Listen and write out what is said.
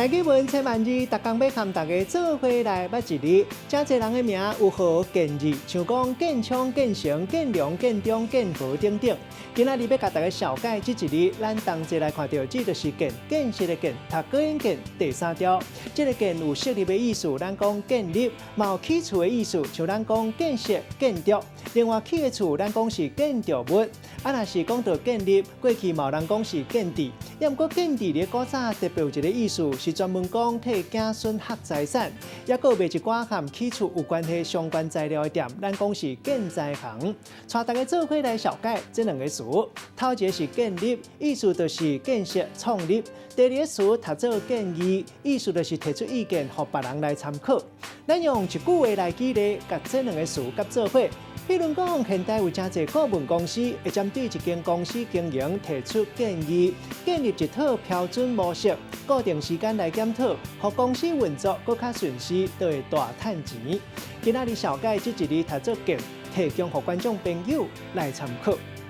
台語文千萬字，逐工欲和大家做伙來捌一字。誠濟人的名有號建字，像講建昌、建成、建良、建中、建和等等。今仔日欲共大家紹介這一字，咱同齊來看著，這就是建，建設的建，讀國音建，第三調。這个建有設立的意思，咱講建立；嘛有起厝的意思，像咱講建設、建築。另外起的厝，咱講是建築物。啊，若是講著建立，過去嘛有人講是建置。抑毋過建置佇古早特別有一个意思，是專門講替子孫學財產，抑閣賣一寡和起厝有關係相關材料的店，咱講是建材行。帶大家做伙來紹介這兩个詞，頭一个是建立，意思就是建設、創立；第二个詞讀做建議，意思就是提出意見，予別人來參考。咱用一句話來舉例，共這兩个詞結做伙。比如講，現代有誠濟顧問公司會針對一間公司經營提出建議，建立一套標準模式，固定時間來檢討，予公司運作閣較順遂，就會大趁錢。今仔日紹介這一字讀做建，提供予觀眾朋友來參考。